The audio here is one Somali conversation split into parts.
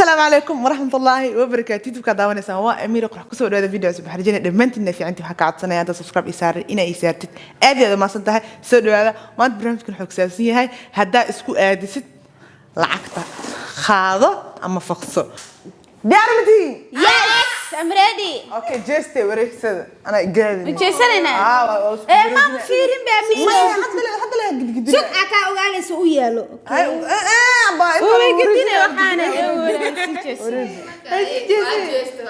Asalaamu calaykum waraxmatullaahi wabarakaatu. YouTube-ka daawanaysaan waa Amiira Qurux. Kusoo dhawaada video cusub. Waxaan rajeynaya dhammaantiinna fiicantii. Waxaan ka codsanaya haddaad subscribe ii saaran inaa ii saartid. Aad iyo aad umahadsan tahay. Soo dhawaada. Maanta barnaamijkan wuxuu ku saabsan yahay haddaa isku aadisid lacagta, qaado ama faqso. Diyaar ma tihiin? Yes, I'm ready. Okay, jeeste, wareegsada, anaa gaadin. Jeesanayna? Ah, waa isku Ee, maama fiirin baa Maya, Amiira. hadda le gidgidina. Sug aa kaa ogaanaysa u yaalo. Ay, ba inta Way lagu gedine wareejinaya,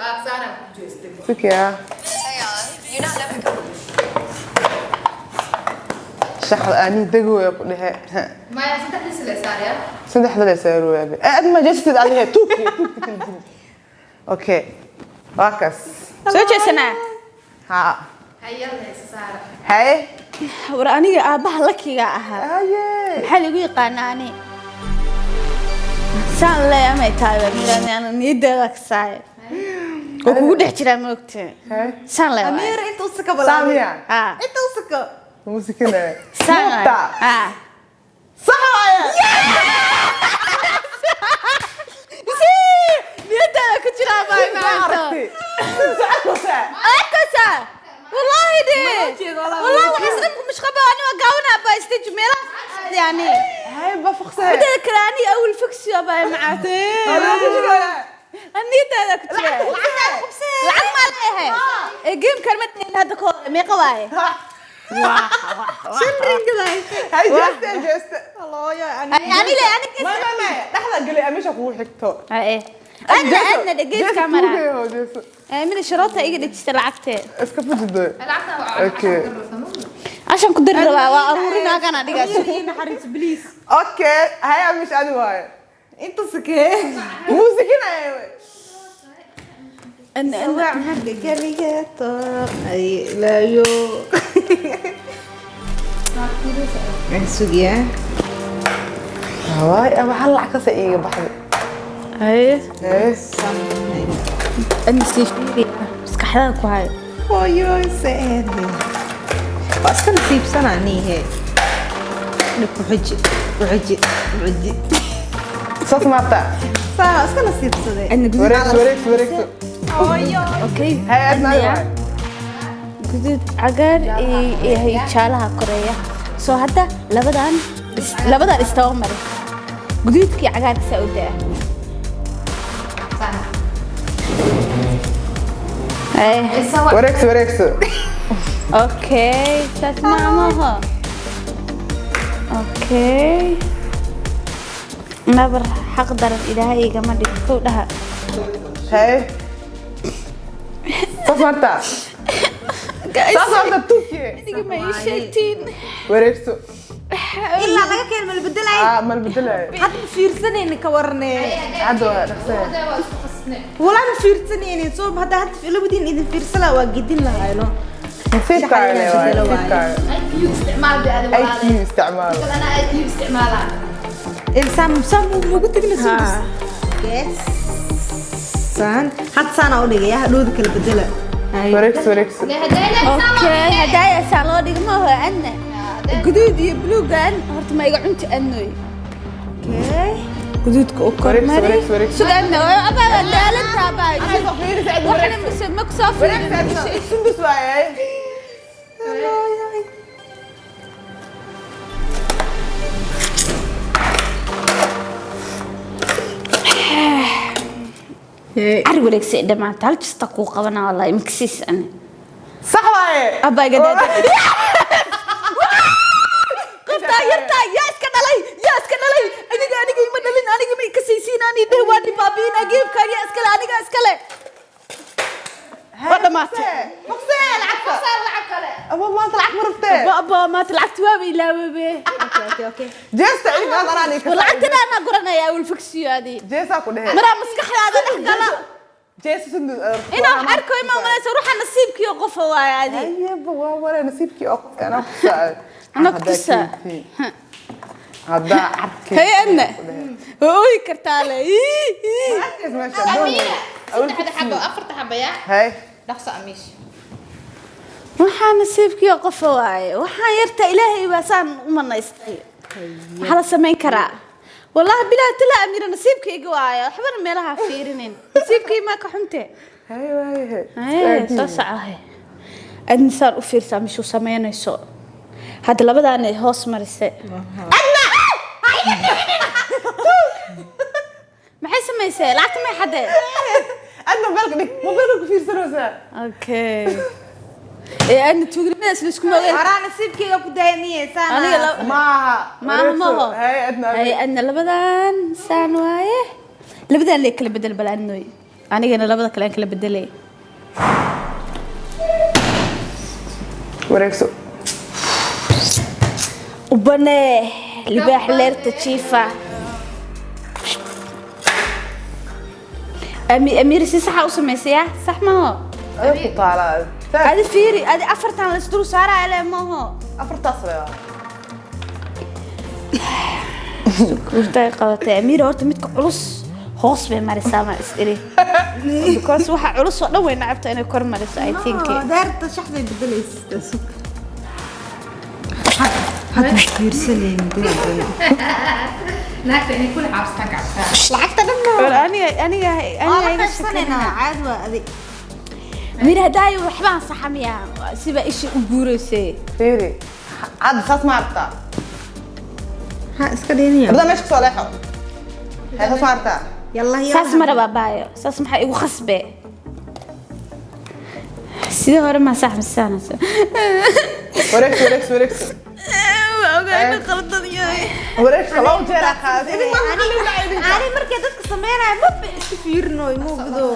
waxaana Sukiya. Shaxda ani degooya ku dhexe. Saddexda la saaruwaabe. Aad ma jeestid adiga, tuugti tuugti kala jiri. Okay. Waa kaas. Soo jeesanaa. Ha. Haye. War aniga aabbaha lakiga ahaa. Haye. Maxaa lagu yaqaanaa ani? Saan le amay tahay baa Amiira, ana niyaddeeda ka saaya. Waa kugu dhex jiraa, ma ogtee? Haye. Saan le waay. Amiira inta u saka balaa. Saamiya. Ah. Inta u saka. Muusikana. Saan waay. Muta. Ah. Sax waaye. Niyaddeeda ku jiraa baa Ma maanta. aragtay. Socodka. Arkaysa? Wallaahi de. Wallaahi waxaas dhan مش qaba, ani waa gaabanaa baa stage meelahaas yani. Haye, ba faqsay. Midda kale ani awal fagsiyo baa macaatay. Niyaddeeda ku jira. Lacag maa leeyahay. Ee game-kan ma dhihin hadda ka hor, meeqa waaye? Shan ringiday. Haye, jeeste jeeste. Ani le ani Ma ma ma dhaxda galay amisha kugu xigto. Haye. Adna adna geeska mara. Jeeso. Ee mida sharoota iga dhejista lacagtee. Iska fujido. Okay. Cashan ku diri rabaa, waa aruurinaa kana dhigaas. Ii naxariis, please. Okay, haye amish, adi waaye. Inta sakee. Muusikina. Waa hadda kaliya ay laayo. Aan sugiyaa. Waay, ama hal lacag kasa iiga baxday. Haye. Haye. Adna sii fiiriya. Maskaxdaada ku hayo. Hooyo seede. Waa iska nasiibsanaa nihe. Dhib ku xuji, ku xuji, ku xuji. Saas maarta. Saa waa iska nasiibsaday. Adna guduud. Wareegso, wareegso, wareegso. Hooyo. Okay. Haye, adna adi Adna waaye. Guduud, cagaar iyo jaalaha koreeya. Soo hadda labadan istaba mari. Guduudka iyo cagaarka saa u daa. Haye. Wareegso, wareegso. Okay, saas maamaha. Okay. Nabar xaq daran Ilaahay igama dhigo, kow dhaha. Haye. Saas maarta. Saas maarta tuukiye. Aniga ma ii sheegtiin. Wareegso. Ilaa laga keen ma la bedelay. Ah, ma la bedelayo. Hadda ma fiirsanayni ka warne. Hadda waa dhaqsaya. Walaa ma fiirsanayni, soo hadda hadda labadiin idin fiirsan lahaa waa gedin lahayno. Nasiibkaaga le waaye, Shaxda inaan nasiibkaaga. IQ isticmaal. Insaan saan mugu tagna sundus. Saan hadda saana u dhigaya, hadhowda kala bedela. Wareegso, wareegso. Okay, hadaaya saa loo dhigo ma oho adna. Guduud iyo buluugan horta ma iga cunti adnoy. Okay. Guduudka u Wareegso, kormari. wareegso, wareegso. Sug adna, abaa daalanta abaa. Soo fiirisa, adna Waxna wareegso. mise ma ku soo fiirin. Wareegso, adna. Sundus waaye. Cari wareegsa ee dhamaanta hal jista kuu qabanaa wallahi imkasiis ani. Sax waaye. Abaa iga daada. Qoftaa yartaa yaa iska dhalay, yaa iska dhalay, aniga aniga ima dhalin, aniga ma ikasaysiin, ani dheh waa dhibaabiina geebkaan yaa iskale, aniga iskale. Waa dhamaatay. Faqsee lacagta. Aba maanta lacag ma rabtee? Ba maanta lacagta waaba ilaawabe. Okay, okay. Jeesta ciid aan anaa ka. Lacagtana anaa guranaya awal fagsiyo adi. Jeesa ku dhehe. Maraa maskaxdaada dhex gala. Jeesta sundus. Inaa wax arko ima malaysa ruuxa nasiibkiyo qofa waaye adi. Ayaba waa waree nasiibkii oo qofka anaa ku tusaa. Anaa ku tusaa. Haddaa arkay. Hay adna. Waa ooyi kartaa le. Ii, ii. Arkaysa meesha doon. Hay. Waxaa nasiibkiyo qofa waaye, waxaan yarta Ilaahay baa saan u manaystay. Maxaa la samayn karaa? Wallahi bilaa tala Amiira, nasiibkayga waayo, waxbana meelaha fiirinin, nasiibkay maa ka xunte. Hay waaye. Haye, soo socohe. Adna saan u fiirsaa mishuu samaynayso. Hadda labadaana hoos marise. Adna maxay samaysay? Lacagta may xadee? Adna mobilka dhig, mobilka ku fiirsanaysaa. Okay, ee adna tuugnimadaas la isku moogay. Horaa nasiibkayga ku dayaniyeysaa. Aniga Maaha. Maaha, maho. Hay adna. Haye adna, labadan saan waaye, labadan lee kala bedel bal adnoy, anigana labada kale aan kala bedelay. Wareegso. Ubane libaax leerta jiifa. Amiir, si saxa u samaysaya, sax maho? Ay ku taala. Adi fiiri, adi afartan la isdul saaraya le maho? Afartaas waa. Urtay qabatay Amiir. Horta midka culus hoos bay marisaa, ma is iri, because waxa culus oo dhan way nacabta inay kor mariso, I think. Daarta shaxday bedelaysa, sug. Hadda fiirsanaynin. Naagta inay kula cabsataan ka cabsaa. Lacagta dhan ma War aniga aniga waa la aniga iga qaybsanaynaa, caadi waa adig. Amiir, hadaayo waxbaan saxamiyaa siba isha u guuraysay. Fiiri. Hadda saas ma aragtaa? Ha iska dhiniya. Ridwaan, meesha kasoo leexo. Hay, saas ma aragtaa? Yalla yalla. Saas ma rabaa baayo, saas maxaa igu khasbe? Sidii hore ma sax misaanaysa? Wareegso, wareegso, wareegso. Waa ogaa inuu qaldan yahay. Wareegso laba jeer aa qaaday. Idin ma Ani markay dadka sameynaya maba iska fiirinooy, moogdo.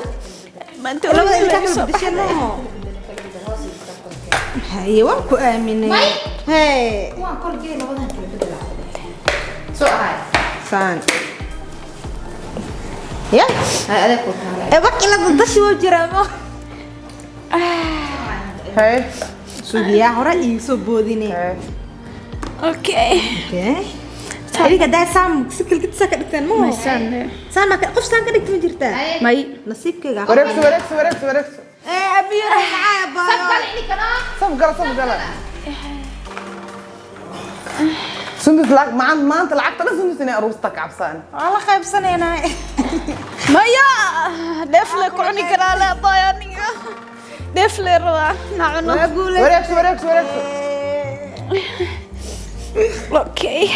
Maanta labada labada ilkaa kala bedeshay maho. Haye, waan ku aaminay. Hee. Kuwaan korgee, labadan kala bedela. Soo ahay. Saan ya. Hay, adeeg ku taala. Ee wax ila dadashi wuu jiraa mo. Hay. Sugiyaa hore iiga soo boodine. Hay. Okay. Okay, adiga daa saam si kilkidisa ka dhigteen maho? Saan ma qof saan ka dhigta ma jirtaa? May. Nasiibkayga. Wareegso, wareegso, wareegso, wareegso. Ee Amiira, maxaa baayo? Saf ini kana. Saf gala, saf gala. Sundus lacag maanta lacagta dhan Sundus inay aruusta ka cabsaan. Waa la qaybsanaynaa. Maya, dheef le ku cuni karaa le baayo, aniga dheef le rabaa na cuno. Waa guulaysatay. Wareegso, wareegso, wareegso. Okay.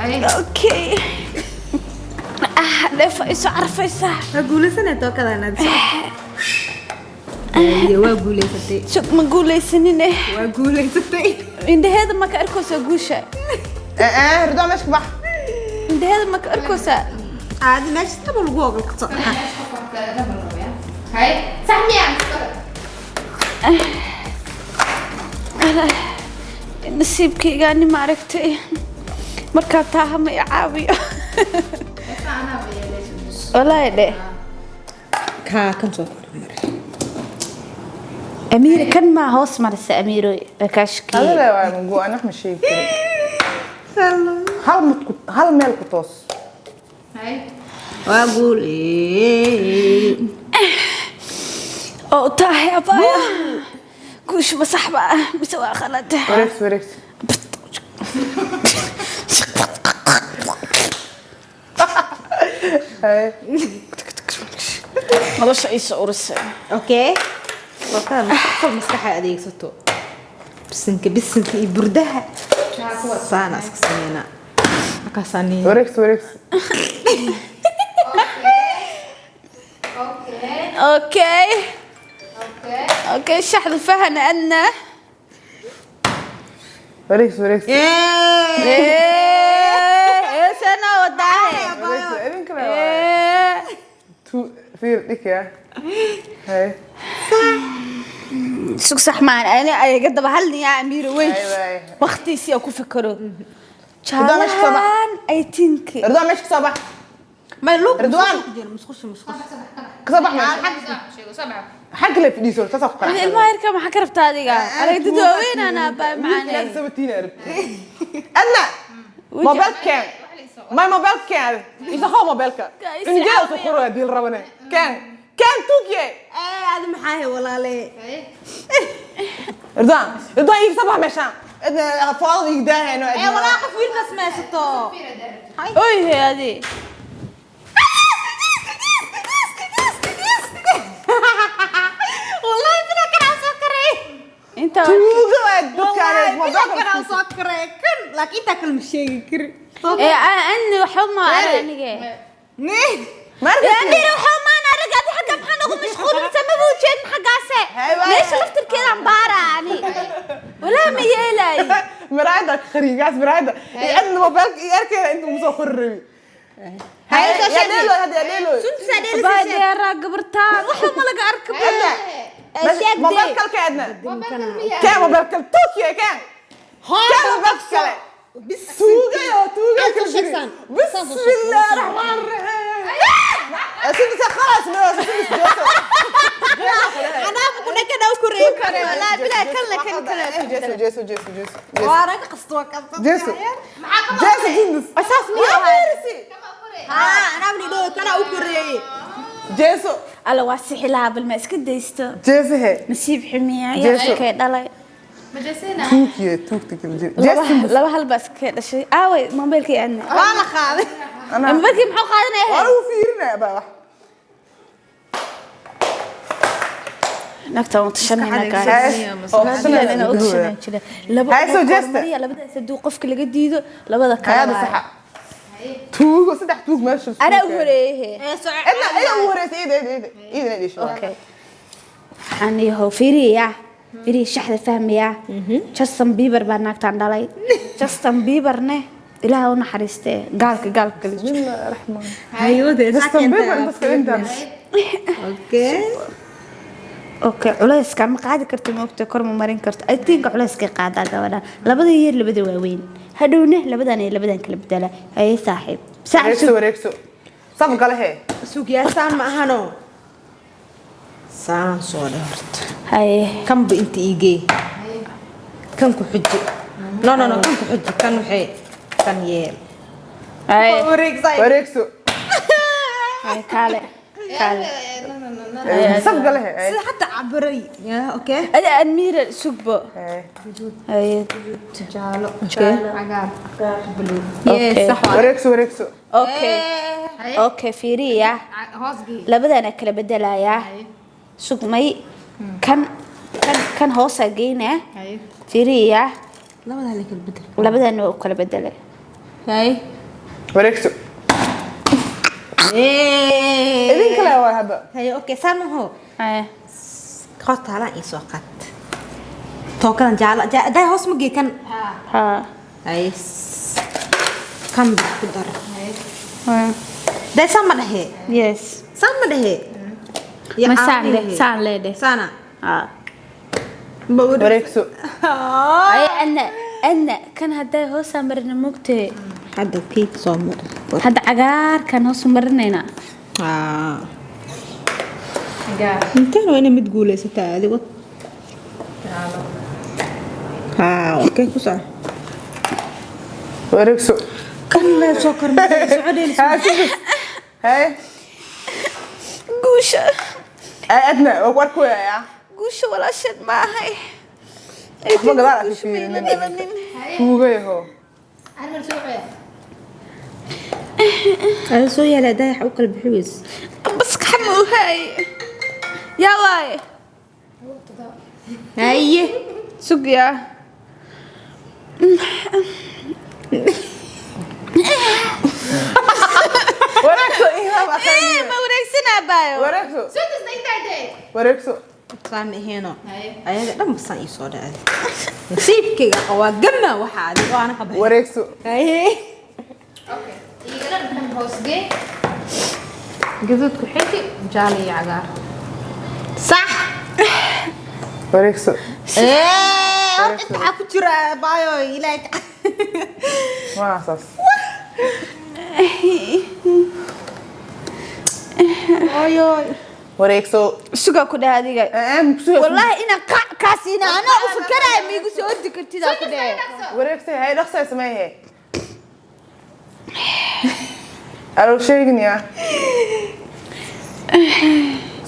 Hay. Okay, ah, dheef ay soo carfaysaa. Waa guulaysanay tookadaan aad. Haye, waa guulaysatay. Sug, ma guulaysanine. Waa guulaysatay. Indhaheeda ma ka arkaysaa guusha? Eh eh, Ridwaan, meesha ka bax. Indhaheeda ma ka arkaysaa? Caadi meesha taba lagu ogol ka soo. Hay. Sax miyaa? Nasiibkayga ani ma aragtay markaa taaha ma i caawiyo. Wallaahi dhe. Kaa kan soo kormar. Amiira, kan maa hoos marisa Amiiroy kaashkii? Adiga waa mugu, ana wax ma sheegi karin. Hal mid ku hal meel ku toos. Hay. Waa guuley. Oo tahay abaya, guushu ma sax ba ah mise waa khalad? Wareegso, wareegso. Hay. Nolosha ii soo urisay. Okay, tookada qof maskaxa adeegsato, bisinka bisinka iyo burdaha saana iska sameynaa markaasaa niin. Wareegso, wareegso. Okay. Okay. Okay. Okay, shaxda fahana adna. Wareegso, wareegso. Ee sana wadaahe. Wareegso idinka le waaye. Tu fiir dhig ya. Hay. Sug, sax maan ani ayaga daba hadlaya Amiiro weyn. Ay, waay. Waqtiisii aan ku fikiro. Ridwaan, meesha ka soo bax. Jaalahan, I think. Ridwaan, meesha ka soo bax. Ma luuq. Ridwaan. Musqusha, musqusha. Ka soo bax meesha. Sheego soo bax. Xagga le fadhiiso, saasaa ku qanacsan. Ilmaha yarka maxaa ka rabtaa adiga? Aniga dad waaweyn aan aabbaay Wiilka macaane. sabatiina arabti. Adna mobilkeen, my mobilkeen isa hoo mobilka. Guys, Cunugyadaa soo caawiya. qoraya hadii la rabane. Keen, keen tuugye. Ee adi maxaa hay walaale? Hay. Ridwaan, Ridwaan, iga soo bax meeshaan. Edna foolada igdaahayno. Ee walaa qof wiilkaas maysato. Oy hey adi. Wallahi bila kanaa soo koray. Inta Tuuga waa dadkaan. Wallahi bila kanaa soo koray kan, laakiin intaa kale ma sheegi kari. Ee ani waxba ma arag aniga. Marka Amir waxba ma arag adi xagga maxaa nagu mashquulinsa maba ujeedin xaggaase. Hay waay. Meesha laftirkeedaan baara ani. Walaa ma yeelay. Miraayada khariigaas miraayada. Edna mobilka iyo arkeeda intuu musoo qori rabi. Hay soo Yaa sheegi. dheelo hadda yaa dheelo. Suntusaa dheelisay. Baadeera gabartaan waxba ma laga arka. Edna. Sheeg dee. Mobilka kalka Edna. Keen mobilka Tokyo keen. Keen mobilka kale. Tuuga yo tuuga Saan soo kala sheeg jiri. saan. Saan soo sheeg. Bismillah rahmaan rahiim. Sundus خلاص no Sundus jeeso. Anaa ku dhakan oo koray. Wallahi bilaa kan la kan kale. Jeeso jeeso jeeso jeeso. Waa naga qasto waa qasto. Jeeso. Jeeso Sundus. Asaas miyaa ahay? Haa, anaa ni dhoo kana u koreeyay. Jeeso. Alla waa sixi lahaa bal ma iska daysto. Jeeso he. Nasiib xumiya ayaa Jeeso. iskay dhalay. Tuukiye tuugta kala jiri. Jeeso Sundus. Laba hal baa iskay dhashay. Aaway mobilkii aadna. Waa la qaaday. Mobilkii muxuu qaadanaya? Waa lagu fiirinaya baa wax. Nagta waan tashanayna guys. Oo Bilaal inaan u tashanayna jira. Laba Hay soo ugu jeesta. hormariya, labadaas hadduu qofka laga diido labada kale. Hayada Waaye. saxa. Tuugo saddex tuug meesha. Anaa u horeeyay. Ee soo Edna ida ugu horeysa ida ida ida ida ida isho. Okay. Waxaan yahow fiiriya. Fiiriya shaxda fahmaya. Justin Bieber baa naagtaan dhalay. Justin Bieber-ne Ilaah u naxariistee gaalka gaalka kala jiro. Bismillah rahmaan. Hayode Justin Bieber intaas kale intaan. Okay. Okay, culeyskan ma qaadi karto ma ogta kor ma marin karto. I think culeyskay qaadaa gabadhan. Labada yar labada waaweyn. Hadhowna labadan iyo labadan kala bedela. Haye saaxiib. Saaxiib Wareegso sug. wareegso. Saf gale he. Suuqyaasaan ma ahano. Saan soo dheh horta. Haye. Kanba inta iigee. Kan ku xuji. No no no kan ku xuji kan waxay kan yeel. Haye. Wareegsay. Wareegso. Haye kaale. Kaale. Saf gale he. Sida xataa cabiray. Yeah, okay. Ada Admira sugbo. Haye. Jaalo. Okay. Cagaar. Buluug. Yes, Okay. sax waa. Wareegso wareegso. Okay. Okay, fiiriya. Hoosgii. Labadana kala bedelayaa. Sugmay. Kan kan kan hoosa geynaa. Fiiriya. Labadaa la kala bedel. Labadana waa u kala bedelay. Hay. Wareegso. Ee. Idin kale waa hadda. Hay, okay, saan maho. Haye. Qotaalaan ii soo qaad. Tookadan jaalo. Day hoos ma gee kan. Ha. Hay. Kan baa ku dar. Ha. Day saan ma dhehe. Yes. Saan ma dhehe. Ma saan leh, saan leh dheh. Saana. Ha. Wareegso. Ay ana ana kan hadday hoos marina mugtee. Hadda kii soo mar. Hadda cagaarkan hoos marinayna. Ah. Cagaar. Intaan waa inay mid guulaysataa adigo. Jaalo. Haa, okay, ku soco. Wareegso. Kan la soo kormay socodeen. Haa Sundus. Hey. Guusha. Edna waa ku arkayaa. Guusha walaasheed ma ahay. Waxba gadaal ha ka Guusha mayna fiirinin. dhalanin. Tuuga yaho. Armal soo cee. Ada soo yeelay dayax u kala bixi weys. Maskax ma u hay. Yaa waaye. Haye. Sug yaa. Wareegso ihla baa Eh, ma wareegsanaa baayo. Wareegso. Sundusna intaa dee. Wareegso. Saan ma aheeno. Haye. Ayaga dhan basaan ii soo dhacay. Nasiibkayga waa gama waxa adigo ana ka baxay. Wareegso. Haye. Okay. Igana kan hoosgee. Gaduud ku xigi, jaalo iyo cagaar. Sax. Wareegso. Ee, horta inta waxaa ku jira baayo ilaahay. Waa saas. Oyoy. Wareegso. Sugaa ku dhaha adiga. Ee muxuu Wallahi inaan qac kaasiina anaa u fikiraya ma igu soo ordi kartid aa ku dhahe. Wareegso hay dhaqso sameeye. Alo sheegin ya.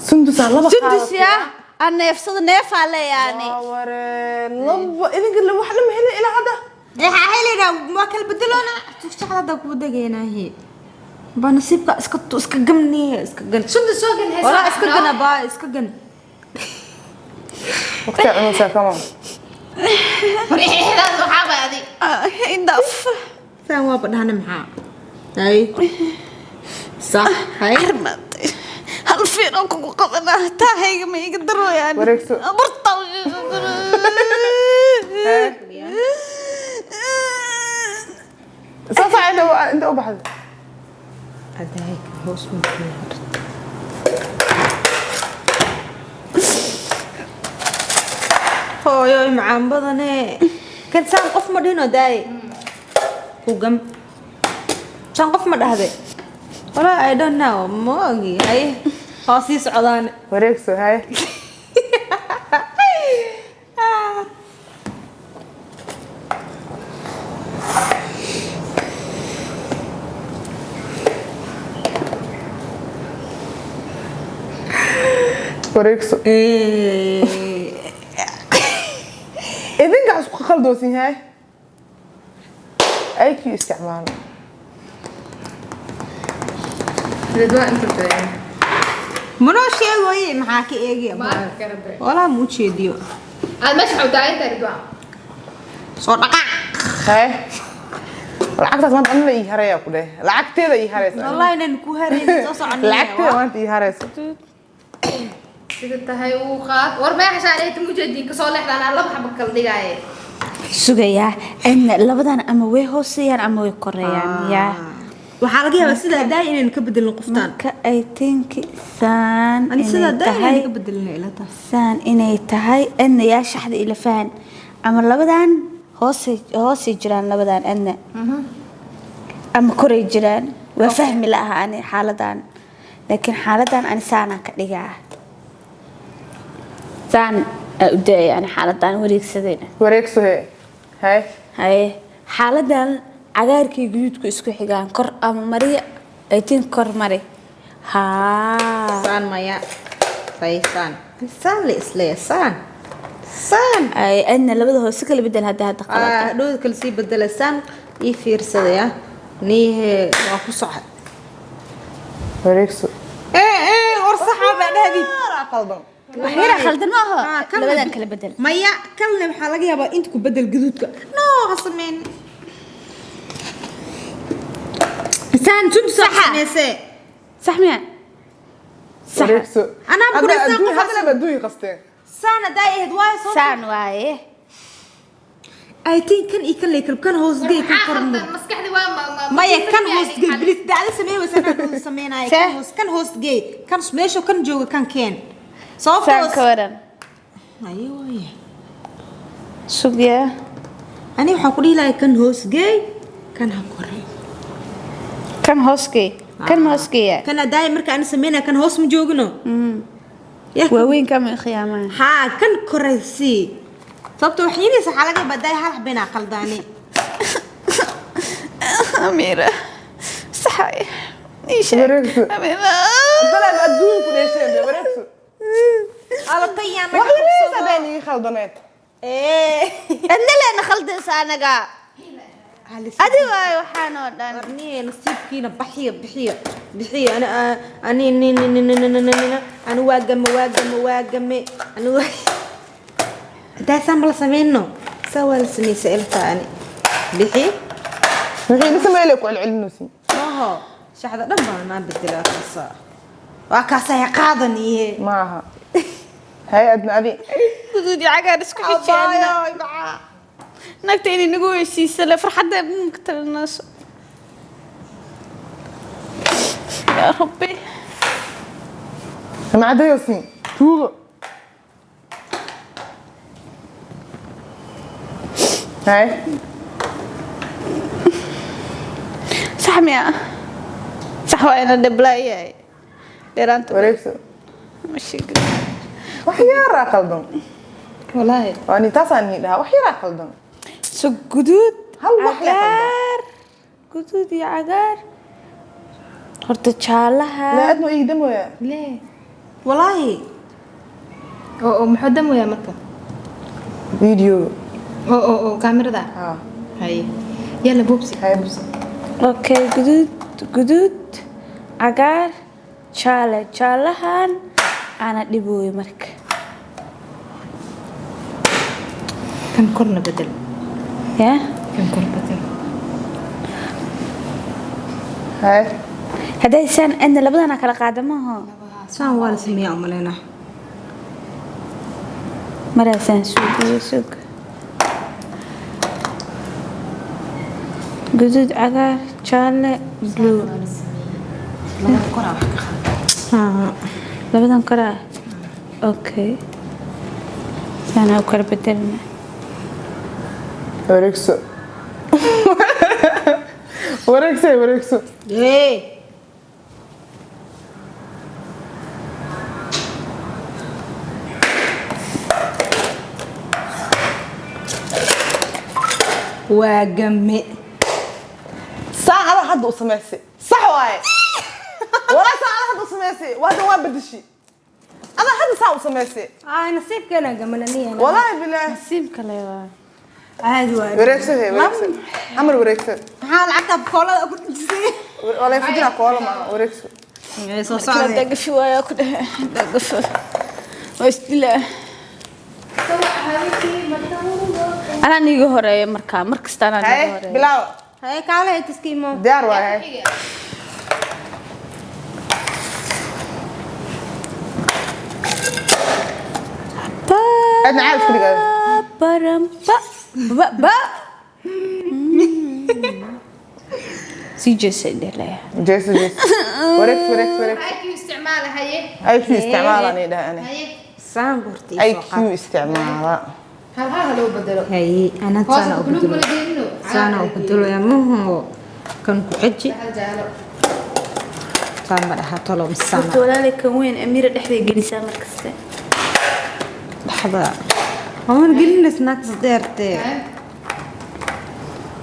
Sundus laba Sundus yaa. Aan neefsado, neefaa leeyaani. Waa waree, laba idinka wax lama helin ilaa hadda. Waxaa helaynaa, waa kala bedeloona. Shaqada hadda kugu degaynahi ba nasiibka iska iska gamniye, iska gan. Sunta soo gan haysa. Walaa iska gana baa, iska gan. Waqti cunaysaa, come on. Riixdaas waxaa baa adi. Indaf. Saan waaba dhahna, maxaa hay sax hay. Armaatay. Hal fiir oo kugu qabanaa taahayga ma iga darooyaan. Wareegso. Barta. Hee. Saasaa inta inta u baxday. Adaay hoos ma geeyo horta. Hooyoy macaan badane, kan saan qof ma dhino daay ku gam, saan qof ma dhahde. Walaa I don't know, ma ogi. Hay, waa sii socdaan. Wareegso, haye. Wareegso. Idinka isku khaldoosin yahay, IQ isticmaalo. Ridwaan inta taagan. Manoo sheegoye, maxaa ka eegaya? Ma arki kara be. Walaa ma ujeediyo. Aad meesha waxu taagan tahay, Ridwaan. Soo dhaqaaq. Haye, lacagtaas maanta anina ii haraya ku dheh, lacagteeda ii haraysa. Wallahi inaan ku harayn, soo soconaya. Lacagteeda maanta ii haraysa. Sida tahay uu qaad. War meesha shaareeyta mujeediin ka soo leexdaan, aan laba xabo kala dhigaaye. Sugayaa in labadan ama way hooseeyaan ama way koreeyaan yaa. Waxaa laga yaabaa sidaa daay inaan ka bedelin qoftaan. Marka I think saan ani sidaa inay daay tahay. inaan ka bedelin ila taas. Saan inay tahay adna yaa shaxda ila fahan, ama labadan hoose hoosay jiraan labadan adna ama koray jiraan, waa fahmi la'aha ani xaaladan, laakiin xaaladan ani saanaan ka dhigaa, saan aa u daaya ani xaaladan wareegsadayna. Wareegso he, haye. Haye, xaaladan cagaarkii guduudku isku xigaan, kor ama mariya. I think kor mari haa. Saan maya, say saan saan la isleeya, saan saan. Ay adna labada hoose kala bedel hadda hadda qalada. Ah, dhowda kala sii bedela, saan ii fiirsadaya niihe, waa ku socod. Wareegso. Ee ee, war saxa baa dhahdid. Aa, qaldan. Wax yara khaldan ma aho. Ah, kan labadan kala bedel. Maya, kanle waxaa laga yaabaa inta ku bedel gaduudka, no ha sameyn saan tun soo Saxa. sameysee. Sax miya? Sax. Wareegso. Anaa ku Hadda dhasaan adduun- qof haddana ba adduun qasteen. Saan haddaa ahayd waayo soo. Saan waaye. I think kan iyo kan leekal, kan hoosgey, kan Maxaa kor. khaldan? Maskaxdi waa maya, kan hoosgey please, dacda samee waysa, anaa sameynaya kan See? hoos, kan hoosgey, kan meesha kan jooga kan keen saan sababtoo. Ka waran? Ayo waaye. Sugyaa. Ani waxaa ku dhihi lahay kan hoosgey, kan ha koray. Kan hoosgey, kan ma hoosgeeya? Kan haddaaya marka ani sameynaya kan hoos ma joogino. Ya. Waaweyn kama khiyaamaan. Haa, kan koraysii, sababta wax yinaysa waxaa laga yaabaa daaya hal xabeenaa qaldaani. Amiira, sax waaye, ii sheeg. Wareegso. Amiira. Haddana ba adduun ku dheesheen be, wareegso. Alatayaan. Wax yariis haddaan ii khaldaneed. Adna leena khaldaysa anaga adi waaye waxaan oo dhan. Arniye nasiibkiina bixiya, bixiya, bixiya. Ana ani ni ni ni ni ni ni ni ani waa game, waa game, waa game. Ani waa hadaa saan ma la sameyno, saa waa la sameysa ilta ani bixi. Wixii la sameeyay ku celcelinaysiin. Maho shaxda dhan baa naa bedelaa, kaasa waa kaasaya qaadaniye. Maaha, haye adna adi. Guduud iyo cagaar isku xijeena, nagta inay nagu heshiisa le farxadda ka talinayso, yaa rabbi. Macadayosiin tuugo, haye. Sax miya? Sax waa ina dhiblaayahay dheeraanta. Wareegso. Ma sheegin. Wax yaraa qaldan. Walaahi. Waa ni taasaan ni dhahaa, wax yaraa qaldan. So guduud Hal wax lee qaldan. Cagaar, guduud iyo cagaar, horta jaalaha. La adna iida mooya. Walaahi. Oo muxuu damoyaa marka? Video. Oo kaamirada. Ha. Haye, yalla boobsi. Haye. Boobsi. Okay, guduud, guduud, cagaar, jaale. Jaalahan aana dhibooyo marka. Kan korna bedel. Ya. Kan kor bedel. Haye. Hadday saan adna labadana kala qaada maaha. Saan waa la sameeyaa umaleynaa. Maraasaan suugiyo suug. Guduud, cagaar, jaale, blue. Waa la sameeyey, labada koraa wax ka khaldan. Labadan koraa. Okay, saanaa u kala bedelna. Wareegso, wareegso, wareegso. Ee. Waa game. Saacada hadda u samaysay sax waaye. Walaa saacada hadda u samaysay waa hadda waa bedeshi adaa hadda saa u samaysay. Ay, nasiibkeena gamananiya. Walaahi bilaahi. Nasiibka le waa. Caadi waa. Wareegso he, wareegso amar, wareegso. Maxaa lacagta koolada ku dhijisay? Walaa fujina koola maaha, wareegso. Soo socday. Dagafi waayaa ku dhehe, dagafi waa isdilaa. Anaa niiga horeeya markaa, mar kasta anaa niiga Haye. horeeya. Bilaaw. Haye, kaale taskiimo. Diyaar waaye, haye. Adna caad isku dhigaada. Baram ba ba ba sii jeesay dhelaya. Jeeso, jeeso, wareegso, wareegso, wareegso. IQ isticmaala, haye. IQ isticmaala ani dhaha ani. Haye. Saan horta ii soo IQ qaad. Isticmaala. Hal hal ha loo bedelo. Haye, anaa Hoos saana u buluug bedelo. mala geelino. Saana u bedelaya muhu. Kan ku xiji. Hal jaalo. Saan ma dhaha tolo misana. Horta walaalay, kan weyn Amiira dhexday gelisaa mar kaste. Dhaxda. Waan gelinays naagtas dheerte. Haye.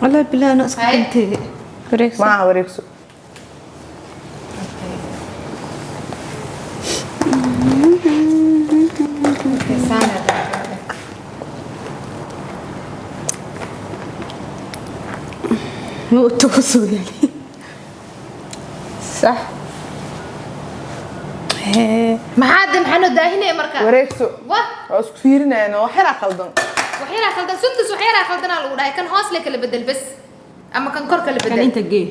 Wallahi bilaa ana isku Haye. dhintay. Wareegso. Maaha, wareegso. Okay, saana. Ma u tago soo yaali. Sax. Hee. Maxaa de, maxaa noo daahinaya marka? Wareegso. Wah. Waa isku fiirinayaan, wax yaraa khaldan. Wax yaraa khaldan Sundus, wax yaraa khaldanaa lagu dhahay. Kan hoos le kala bedel bes ama kan kor kala Kan bedel. inta gee.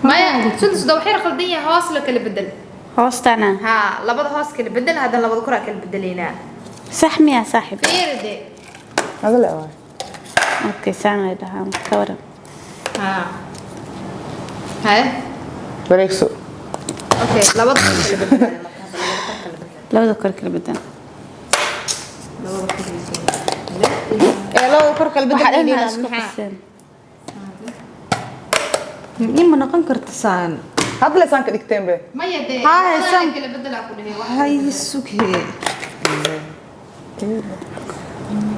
Maya Sundus, da wax yar khaldan yahay, hoos la kala bedel. Hoostaana. Ha, labada hoos kala bedel, haddana labada koraa kala bedelaynaa. Sax miyaa, saaxiib? Fiiri de. Adale waay. Okay, saan way dhahaa ka waran. Ha, haye. Wareegso. Okay, labada kor kala bedelaya marka hadda, labada kor kala bedel. Labada kor kala bedel. Labada kor kala bedel. Ee, labada kor kala Waxaa bedel. dhan isku qaseen. Ima noqon karta saan. Hadda le saan ka dhigteen be. Maya dee. Haye, labada saan. kala bedelaa ku dhahay wax. Hay sughe.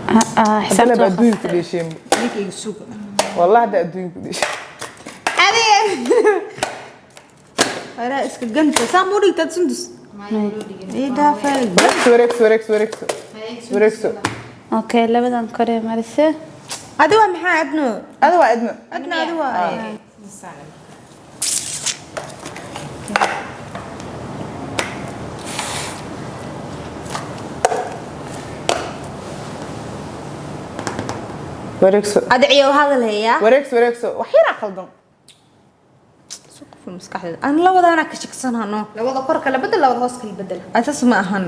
Ah, Hadda xisaabta le ba waa adduunka ku qastay. dheesheen. Ninkayga suga. Wallahi hadda adduunka ku dheesheen. Anaa iska ganta. Saan muu dhigtaa Sundus? Maya loo dhigin. Ii dhaafay. Wareegso, wareegso, wareegso, wareegso. Haye. Wareegso. Okay, labadan kore marise. Adi waa maxaa adno? Ada waa idna. Adna adi waa. Saan. Wareegso. Adi ciyow hadalaya. Wareegso, wareegso, wax yaraa khaldan. Suqfu maskaxdeeda. Aan labadaana ka shaqsanano. Labada kor kala bedel, labada hoos kala bedel. Asaas ma ahan.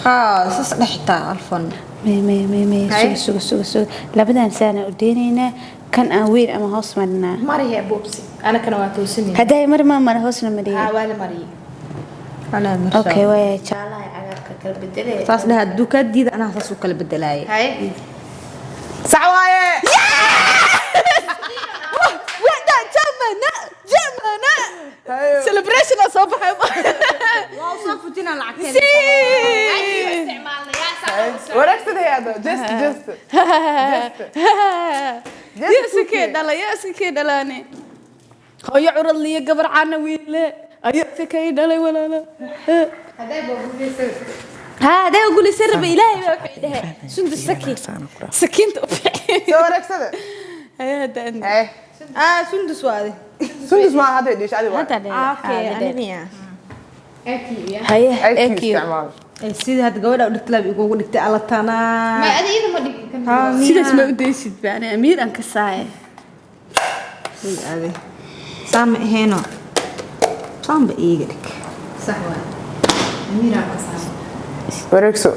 Haa, saas dhextaa alfan. May may may may. Haye. Suga, suga, suga, suga. Labadan saana u deynaynaa, kan aan weyn ama hoos marinaa. Marihe boobsi, anakana waa toosinayna. Hadday mar maa mara, hoosna mariyay. Haa, waa la mariyey. Anaa marshaa. Okay, waaya, jaalaha iyo cagaarka kala bedelay. Saas dhaha hadduu kaa diida anaa saas u kala bedelaayay. Haye. Sax waaye. Jamana, jamana. Hayo. Celebration aa soo baxay. Waa usoo fujinaa lacagteeda. IQ isticmaalna yaa saa. Wareegsada hay-adda, just just Yaa iska kee dhala, yaa iska kee dhalaane. Hooyo curadliyo gabar caana wiile. Ayo sakay dhalay walaala. Hadday baa guulaysan. Ha, haday guulaysan raba Ilaahay baa wuxuu dhahay Sundus saki. Sakiinta u bixi. Soo wareegsada. Haye hadda Adna. Haye. Ah, Sundus waa adi. Sundus ma hadda dhish adi waa. Hadda dheer. Ah, okay, aniga. IQ ya. Haye IQ IQ. isticmaal. Eh, sida hadda gabadha u dhigtay laab igugu dhigtay alla tanaa. Ma adi iyada ma dhigin kan. Sidaas ma u daysid ba ana amiir aan ka saaye. Sida adi. Saan ma aheeno. Saan ba iiga dhig. Sax waa. Amiira ka saar. Wareegso.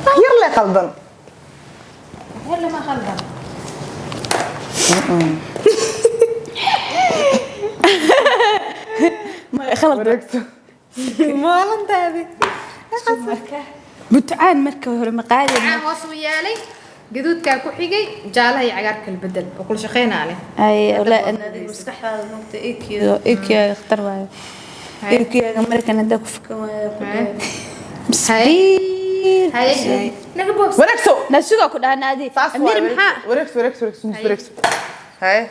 Wax yar le qaldan. Hel lama khaldan. Ma khalad. Wareegso. Maalintaadi. Butcaan marka hore ma qaadin. Caan hoos u yaalay. Gaduudkaa ku xigay, jaalaha iyo cagaarka kala bedel. Oo kula shaqeynaa leh. Ay wala adiga maskaxdaada moogta IQ IQ khatar waayo. IQ markan hadda ku fikan waayo. Haye. Haye. Naga boobs. Wareegso. Na sugaa ku dhahan adi. Saas waa. Amiir maxaa? Wareegso, wareegso, wareegso, Sundus wareegso. Haye.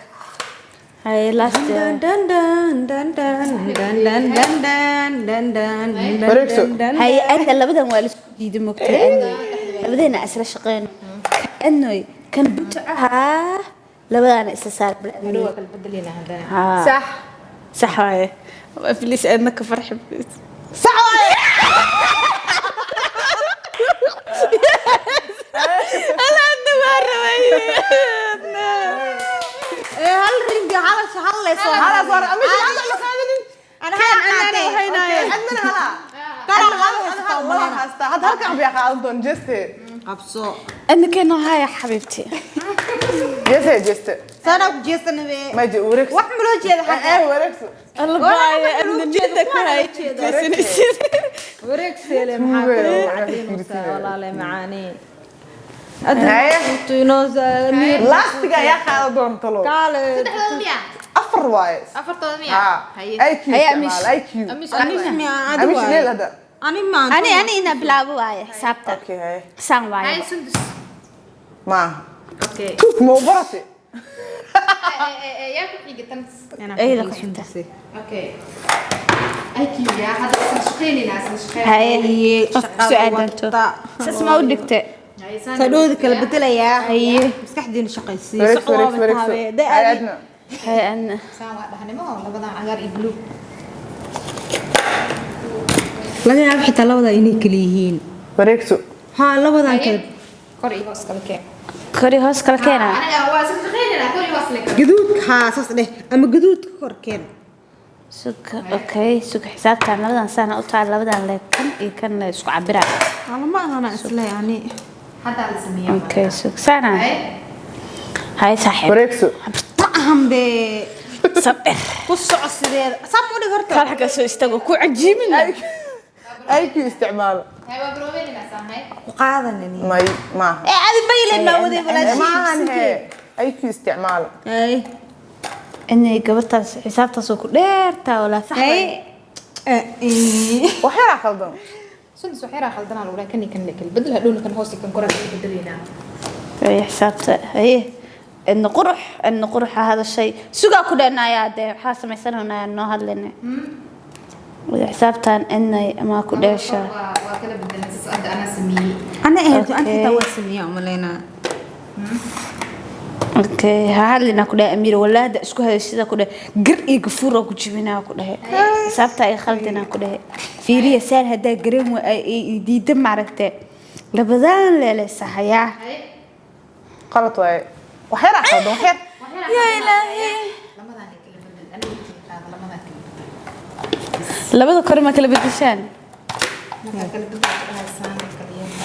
Haye last. Dan dan dan dan dan dan dan dan dan dan dan Wareegso. dan. Haye adna labadan waa la isku diiday moogta adnoy. Labadeena isla shaqeyno. Adnoy kan butcaha labadaana isla saar. Hadhow waa kala bedelina haddana. Sax. Sax waaye. Please adna ka farxi please. Sax waaye. Adna waa rabay. Adna. Eh, hal ringi hal hal leeso. Hala soo amish hadda la qaadanin. Ana hal qaatay. Adna hala. Kala Hal hal wala haasta. Hadda halkan bay qaadan doon jeste. Qabso. Adna keenoo haya xabiibti. Jeste jeste. Sana ku jeesana be. Ma je wareegso. Wax ma loo jeeda xagga. Eh, wareegso. Allah baaye adna niyada ku hay. Wareegseele maxaa Tuuge, ku oo cadiinaysaa walaale macaani. Haye. Inoo Laastiga ayaa qaadan doon talo. kaale. Saddexdooda miyaa? Afar waaye. Afartooda miyaa? Ha. Haye. IQ Haye, isticmaal Amish. IQ. Amish Anish miyaa adi Amish waaye. leel hadda. Ani maan. Ani ani ina bilaabo waaye xisaabta. Okay, haye. Saan waaye. Haye Sundus. Ma. Okay. Tuut ma u baratay? Yaa ku xigay tan. Ayada ku xigta. Okay. IQ ya hadda isla shaqeynayna isla shaqeynayna. Haye. Qofka su-aal danto. Saas ma u dhigtay. Haye saan. Sadhoodi kala bedelayaa. Haye. Maskaxdiina shaqaysiiso. Wareegso, wareegso, wareegso. Haye, Adna. Haye adna. Saan waa dhahnimo labadan cagaar iyo buluug. Laga yaabo xitaa labadaa inay kala yihiin. Wareegso. Haa, labadan kala. Kor iyo hoos kala keen. Kori hoos kala keena. Anaga waa isla shaqeynayna kor iyo hoos le kala. Gaduudka haa saas dheh ama gaduudka kor keen. Sug okay sug xisaabtan labadan saana u taal labadan leeg kan iyo kan la isku cabiraa. Alla ma ahana isle yani. Hadda la sameeyaa. Okay sug saana. Haye. Haye saaxiib. Wareegso. Ma ahan be. Sabir. Ku soco sideeda. Saan u dhig horta. Kal xagga soo istaago ku cajiibina. IQ isticmaal. Haye waa baroobeynayna saan haye. Ku qaadanani. May ma. Eh, adi bayleen ma waday Ma walaashiin. ahan he. IQ isticmaal. Ay. Inay gabartaas xisaabtaas oo ku dheertaa walaa sax Ay. waaye. Eh. Wax yar qaldan. Sundus wax yaraa khaldanaa lagu dhahay kan iyo kan le kala bedel hadhowna kan hoos iyo kan koraa kala bedelaynaa. Haye xisaabta haye. Adna qurux adna quruxa hadashay sugaa ku dhanayaa dee waxaa samaysananaa noo hadlayna. Wada xisaabtan inay ama ku dheeshaa. Waa waa kala bedelan saas hadda anaa sameeyey. Ana ahayd an Okay. xitaa waa sameeyaa umaleynaa. Okay, ha hadlina ku dhahay Amiir walaa hadda isku hadashida ku dhahay gar iyo gafuur oo ku jibinaa ku dhahay xisaabta ay khaldinaa ku dhahay fiiriya saan haddaa garan wa ay diida maaragtay labadaan leele saxayaa Haye. Qalad waaye. Wax yar qaldan, wax yar. yaa ilaahi Labadan le kala bedel aniga intii qaada labadan kala bedel. labada kore ma kala bedeshaan Markaa kala bedel ku dhahay saan le kala yeelna.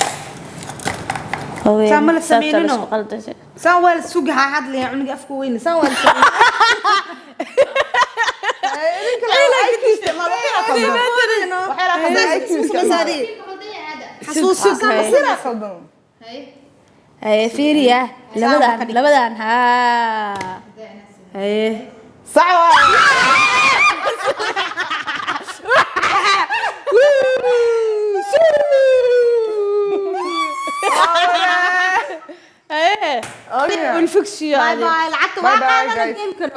Haween, Saan ma la xisaabta la sameynino? isku qaldasay. Saan waa la sugi haa hadlaya cunuga afka weyn. Saan waa la sugi. Idinka IQ isticmaal wax yar qaldan. Wax yar qaldan IQ isticmaal. Kiin khaldan yahay hadda. Xasuuso Sug, haye. Wax yar qaldan. Haye. Haye fiiriya labadan labadan haa Hadda anaa sameeyey. haye Sax waaye. Haye Okay. ulfugsiyo Bye bye. Lacagta waa Bye bye, qaadanay guys. game-kan.